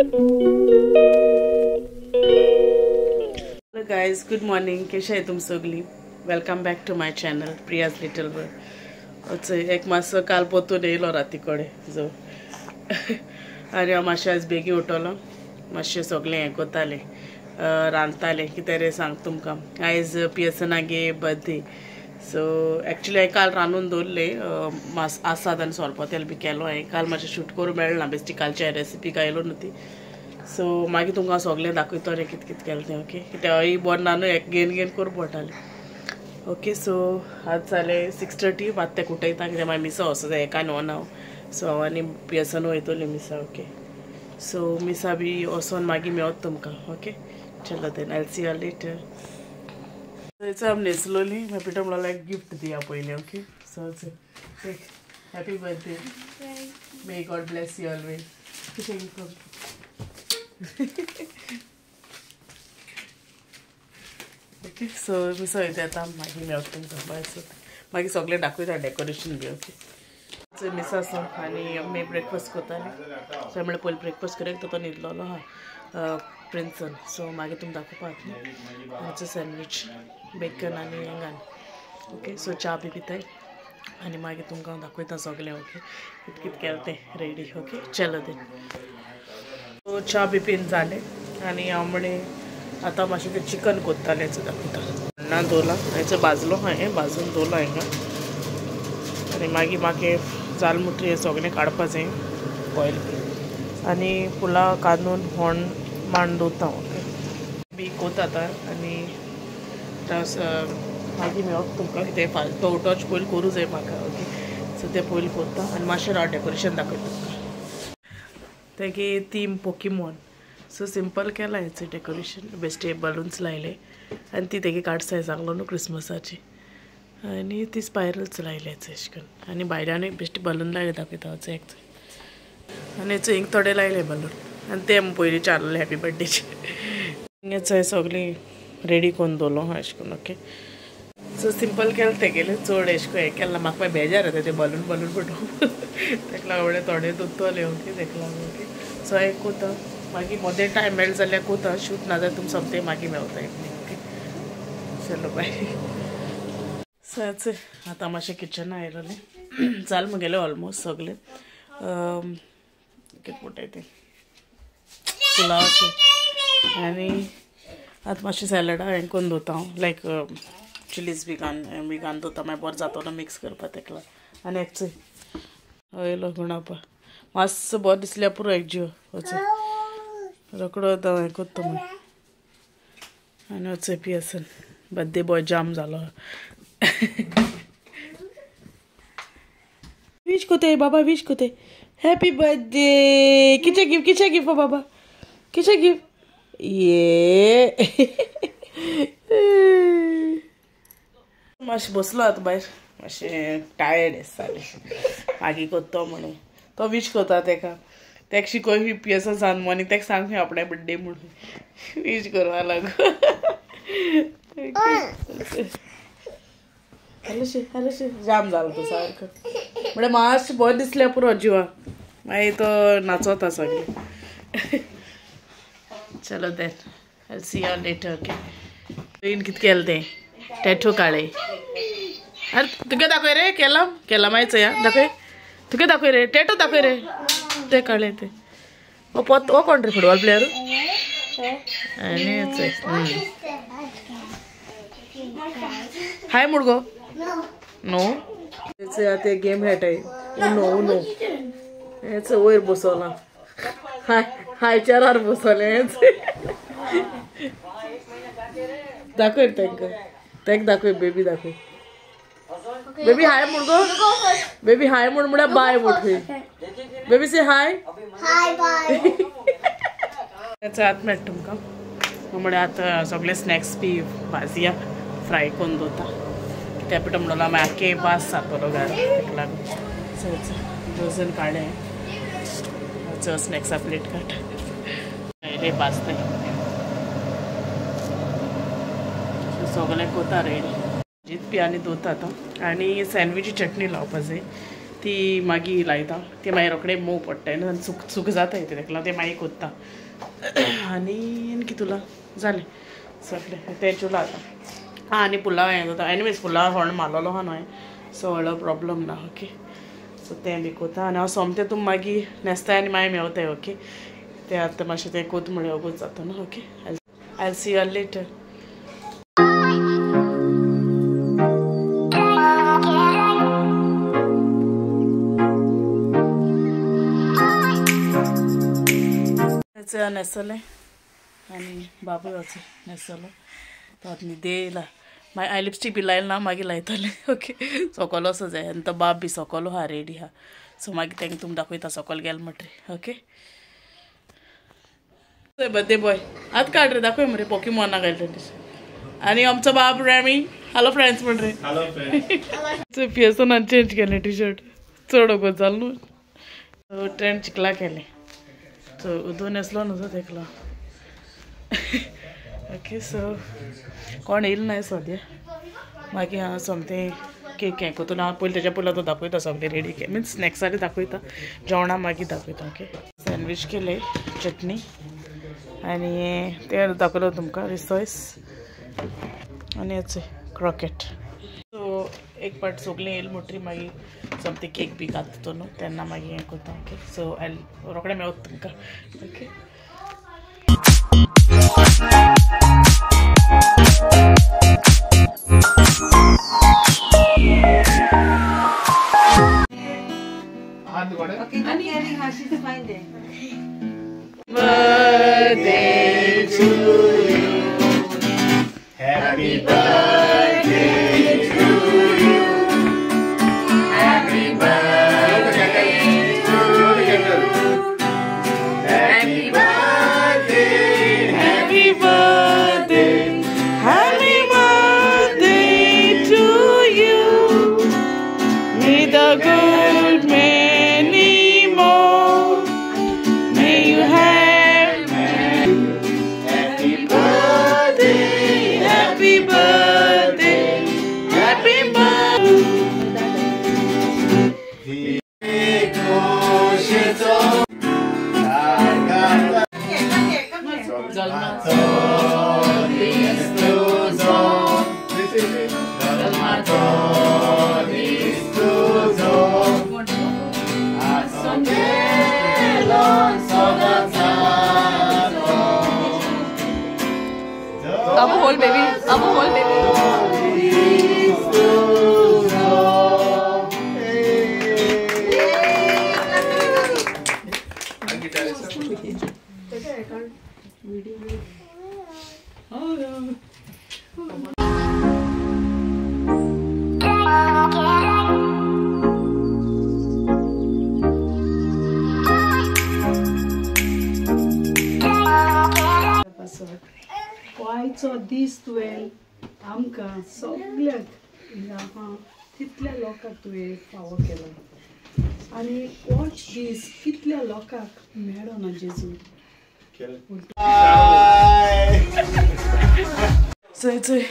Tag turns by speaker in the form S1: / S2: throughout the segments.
S1: Hello guys, good morning. कशे आहे तुम सगळी? Welcome back to my channel Priya's little world. एक मातसो काल पोतून येयलो राती कडेन जो आनी हांव मातशें आयज बेगीन उठलो, मातशें सगळें हें करतालें, रांदतालें. कितें रे सांग तुमकां, आयज पियर्सनागे बर्थडे. सो एक्चुली हांवें काल रांदून दवरलें, मास आसात आनी सोलपोतेल बी केलो. हांवें काल मातशें शूट करूं मेळना, बेश्टी कालची रेसिपी गायलो न्हू ती. सो मागीर तुमकां सगळें दाखयतो रे कितें कितें केलें तें. ओके, कित्याक हय बरें ना न्हू, एक घेवन घेवन करूं पडटालें. ओके, सो आज जालें 6:30. मात तें उठयता कित्याक मागीर मिसा वचो जाय, एकान वना हांव. सो हांव आनी पियर्सन वयतलीं मिसा. ओके, सो मिसा बी वचोन मागीर मेवत तुमकां. ओके, चलो then I see you later. थंयच आमी न्हेसलोली, मागीर पिठो म्हणलो लायक गिफ्ट दिया पयलीं. Okay, so happy birthday, may God bless you always. कितें गिफ्ट? ओके, सो मिसा वयता आतां, मागीर मेवता तुमकां. बाय. सो मागीर सगळें दाखयता डेकोरेशन बी. ओके, सो मिसा आसा आनी आमी ब्रेकफास्ट करतालीं. सो म्हळ्यार पयलीं ब्रेकफास्ट करूंक तो न्हिदलोलो आहा प्रिन्सन. सो मागीर तुमकां दाखोवपाक आमचो सँडवीच बेकन आनी हेंगान. ओके, सो च्या बी पिताय आनी मागीर तुमकां दाखयता सगळें. ओके, कितें कितें केलें तें रेडी. ओके, चलो देन. सो च्या बी पीन जालें आनी हांव म्हणे आतां मातशें तें चिकन कोत्तालें, दाखयता. ना दवरलां हेचो भाजलो हांवें, भाजून दवरलां हिंगा. आनी मागीर म्हाका जाल मुटरी हें सगळें काडपा जाय, ऑयल बी. आनी पुलाव कांदून होण मांड दवरता. ओके, बी कोता आतां आनी मागीर मेळप तुमकां कितें तो टच पयलीं करूं जाय म्हाका. ओके, सो तें पयलीं कोत्ता आनी मातशें हांव डेकोरेशन दाखयता तुमकां. तेगे थीम पोकीमोन. सो सिंपल केलां हेचें डेकोरेशन, बेश्टे बलून्स लायले आनी ती तेगे कार्ड्स सांगलो न्हू क्रिसमसाची, आनी ती स्पायरल्स लायले अशें करून. आनी भायल्यानूय बेश्टे बलून लायले दाखयता हांव एक. आनी हेचो हिंग थोडे लायले बलून आनी ते पयलीं चारले हॅपी बर्थडेचे. हिंगेच सगळीं रेडी करून दवरलो आहा अशें करून. ओके, सो सिंपल केलें तेगेलें, चड अशें करून हें केलें ना. म्हाका मागीर बेजार येता तें बलून बलून पडोवन, तेका लागून म्हणल्यार थोडे दोत्तोले. ओके, तेका लागून. ओके, सो हें कोता मागीर मदें टायम मेळ्ळो जाल्यार कोता शूट, ना जाल्यार तुमकां सोमतें मागीर मेवता इवनींग. ओके, चलो बाय. सो आतां मातशें किचना आयलोलें, जालें म्हगेलें ऑलमोस्ट सगळें. कितें म्हणटाय तें पुलावाचें. आनी आतां मातशें सॅलडा हें करून दवरता हांव, लायक चिलीज बी घालून बी घालून दवरता, मागीर बरें जातलो मिक्स करपा तेका लागून. आनी एकचो हयलो गुणापा मातसो बरो दिसल्यार पुरो एक जीव वचो रोकडो हें करता मागीर. आनी वचो पियर्सन बर्थडे बॉय जाम जालो. वीश कोते बाबा, वीश कोते हॅपी बर्थडे. कितें गिफ्ट, कितें गिफ्ट बाबा, कितें गिफ्ट? ये मातशें बसलो आतां भायर, मातशें टायर्ड जालें. मागीर करतो म्हणून तो वीश करता तेका, तेका शिकोय पियर्सन सांग मॉर्निंग, तेका सांग आपणें बर्थडे म्हणून वीश करपा लागो. हॅलो हॅलो, जाम जालो तो सारको, म्हळ्यार मातशें बरें दिसलें पुरो जिवा, मागीर तो नाचोता सगळें. चलो then, I see you later. Okay, तुवें कितें केलें तें टॅटू काडलें? आरे तुगे दाखय रे, केलां केलां मागीर चोया, दाखय तुगे, दाखय रे टॅटू दाखय रे, तें काडलें तें. ओ पोत ओ कोण रे फुटबॉल प्लेयर? आनी हाय मुडगो नो आतां गेम खेळटाय. उनो उनो हेच वयर बसोलां, हाय हाय चेरार बसोलें. दाखय तांकां, तांकां दाखय, बेबी दाखय, बेबी हाय मुडगो, बेबी हाय म्हूण म्हळ्यार बाय म्हूण. बेबी से हाय
S2: हाय बाय.
S1: आतां मेळटा तुमकां. म्हळ्यार आतां सगळे स्नॅक्स बी भाजया फ्राय करून दवरता, कित्याक पिठो म्हणलो मागीर आख्खे वास जातलो घरा, तेका लागून. डझन काडलें स्नॅक्सा प्लेट काडटा रे भाजताय सगळें कोता रेडी. जीत बी आनी दवरता आतां. आनी सँडविची चटणी लावपा जाय. ती मागीर लायता ती मागीर रोखडे मोव पडटा आनी सुक सुक जाता ते तेका लागून ते मागीर कोत्ता. आनी कितें उरलां जालें सगळें तें चुला आतां. आं आनी पुलाव हें जाता. एनिवेज पुलाव होण मारलेलो आहा न्हय, सो व्हडलो प्रॉब्लम ना. ओके सो तें बी कोता आनी हांव सोमतें तुम मागीर न्हेसताय आनी मागीर मेवताय. ओके तें आतां मातशें तें कोत म्हळ्यार वगोत जाता न्हू. Okay I see you later. न्हेसलें आनी बाबूय वच न्हेसलो तो आतां न्हिदे येयला. मागीर हांवें लिपस्टीक बी लायलें ना, मागीर लायतलें. ओके सोकोलो असो जाय आनी तो बाब बी सोकोलो आहा रेडी आहा. सो मागीर तांकां तुमी दाखयता सोकोल गेल म्हणटरी. ओके बर्थडे बॉय आतां काड रे दाखय मरे पोकीमोना घातले. आनी आमचो बाब रॅमी हॅलो फ्रेंड्स म्हण रे. पियर्सनान चेंज केलें टी शर्ट चड वगत जालो न्हू ट्रेंड चिकला केलें. सो दोन न्हेसलो न्हू तेकलो. ओके सो कोण येयलो ना सद्या. मागीर हांव सोमतें केक हें कोतून हांव पयलीं तेज्या पयलीं आतां दाखयता सगळें रेडी मिन्स स्नॅक्सारी दाखयता, जेवणां मागीर दाखयता. ओके सँडवीच केले, चटणी आनी तें दाखयलो तुमकां रिसोयस आनी हेच क्रॉकेट. सो एक पाट सगळीं येयली म्हणटरी मागीर सोमतें केक बी घातता न्हू तेन्ना मागीर हें करता. ओके सो I रोखडें मेळत तुमकां. Okay Birthday to you.
S2: Happy birthday to you. Happy birthday to you. Happy birthday.
S1: Happy birthday. Happy birthday to you. May the good many more. May you have
S2: happy birthday.
S1: Happy birthday. Happy birthday.
S3: Abu hold baby, Abu hold baby.
S4: आयचो दीस तुवें आमकां सगळ्यांक हिंगा आहा तितल्या लोकांक तुवें फावो केलो आनी होच दीस कितल्या लोकांक मेळना जेजू.
S1: चोय चोय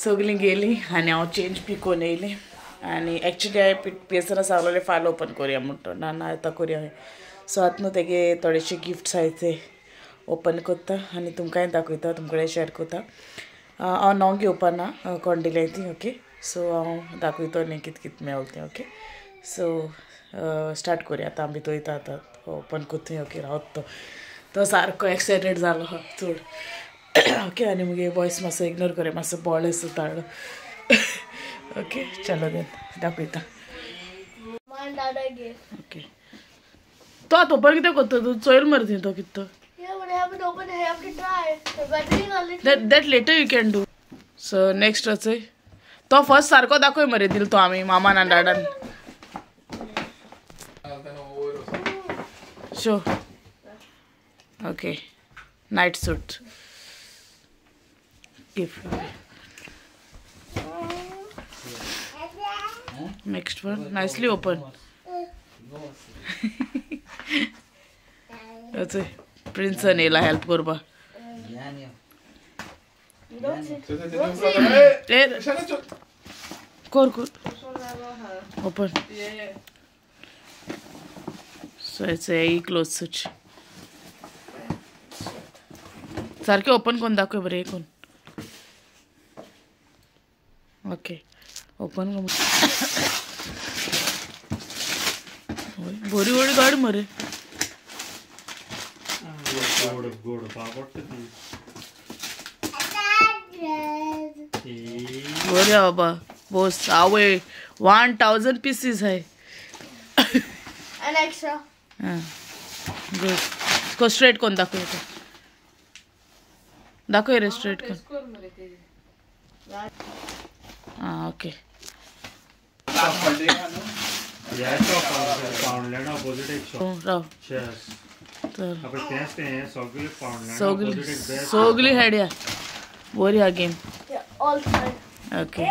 S1: सगळीं गेलीं आनी हांव चेंज बी करून येयलें. आनी एक्चुली हांवें पियर्सना सांगलेलें फाल्यां ओपन करुया म्हणटा, ना ना आतां करुया. सो आतां न्हू तेगे थोडेशे गिफ्ट्स आहाय ते ओपन करता आनी तुमकांय दाखयता, तुमकडे शेअर करता. हांव नांव घेवपा ना कोण दिलें ती. ओके सो हांव दाखयतो न्ही कितें कितें मेवलें तें. ओके सो स्टार्ट करुया आतां आमी भितर वयता आतां ओपन करतूय. ओके रावत तो तो सारको एक्सायटेड जालो आहा चड. ओके आनी मुगे वॉयस मातसो इग्नोर कर, मातसो बोळ आसा ताळो. ओके चलो देन दाखयता. ओके तो आतां ओपन कितें करता तूं चोयल मरे थंय तो कितें तो.
S5: Yeah, but I haven't opened it. I have to try. The battery is already.
S1: That later you can do. So next वचय तो फर्स्ट सारको दाखय मरे दिल तो आमी मामान आनी डाडान. Show. Okay night suit gift. Next one nicely open. वचय प्रिन्सन येयला help करपा. कर कर ओपन. सो हें क्लोज सुच सारकें ओपन करून दाखय बरें कोण. ओके ओपन करून बरी व्हडली गाडी मरे. बरें बाबा बोस आवय 1000 पीसीस आहे.
S5: An extra.
S1: हां गुड. को स्ट्रेट कोण दाखय दाखय रे स्ट्रेट कोण. हां ओके. सगळी हेड्या बरी हा game. Okay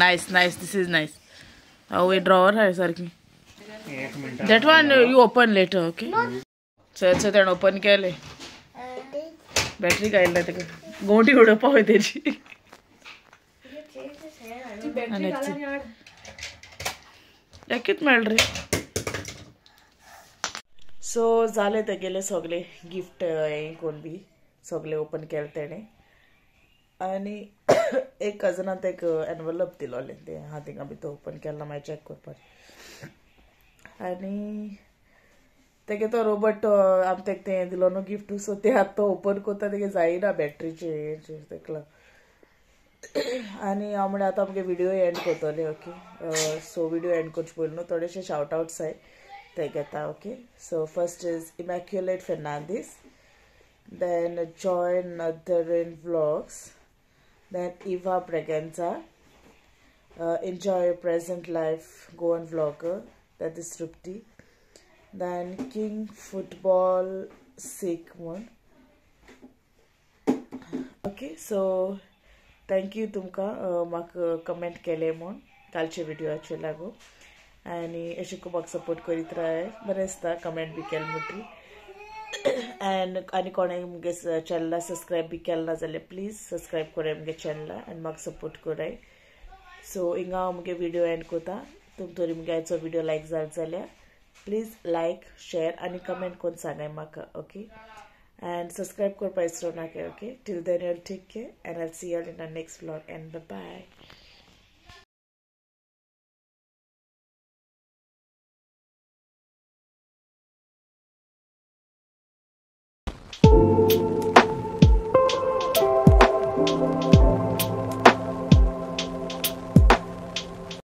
S1: nice nice this is nice. हांव ड्रॉवर आहे सारकी. That one you open later. Okay so तेणें ओपन केलें. बॅटरी घायला तेका गोंटी उडोवपा वय तेजी. कित मेळ रे. सो जाले तेगेले सगळे गिफ्ट हें कोण बी सगळे ओपन केले तेणें. आनी एक कजनान तेक एनवलप दिलोलें तें हां थिंगा बी तो ओपन केला मागीर चॅक करपाक. आनी तेगे तो रोबोट आम तेक तें दिलो न्हू गिफ्ट सो तें आतां तो ओपन करता तेगे जायना बॅटरीचे तेकला. आनी हांव म्हणल्यार आतां आमगे व्हिडियो एंड करतलें. ओके सो व्हिडियो एंड करचे पयलीं न्हू थोडेशे शावट आवट्स आहाय ते घेता. Okay so first is Immaculate Fernandes, then Joy Northern vlogs, then Eva Braganza, enjoy your present life Goan vlogger, that is Trupti, then king football sick म्हूण. Okay so thank you तुमकां म्हाका comment केले म्हूण कालचे व्हिडियोचेर लागून. आनी अशें खूब म्हाका सपोर्ट करीत राय बरें दिसता कमेंट बी केले म्हणटरी. एंड आनी कोणें मुगे चॅनला सबस्क्रायब बी केलें ना जाल्यार प्लीज सबस्क्रायब कराय मुगे चॅनला आनी म्हाका सपोर्ट कराय. सो हिंगा हांव मुगे व्हिडियो एंड करता. तुमकां तरी मुगे आयचो व्हिडियो लायक जालो जाल्यार प्लीज लायक शेअर आनी कमेंट करून सांगाय म्हाका. ओके एंड सबस्क्रायब करपा विसरूं नाका. Okay till then you all take care and I will see you all in the next vlog and bye.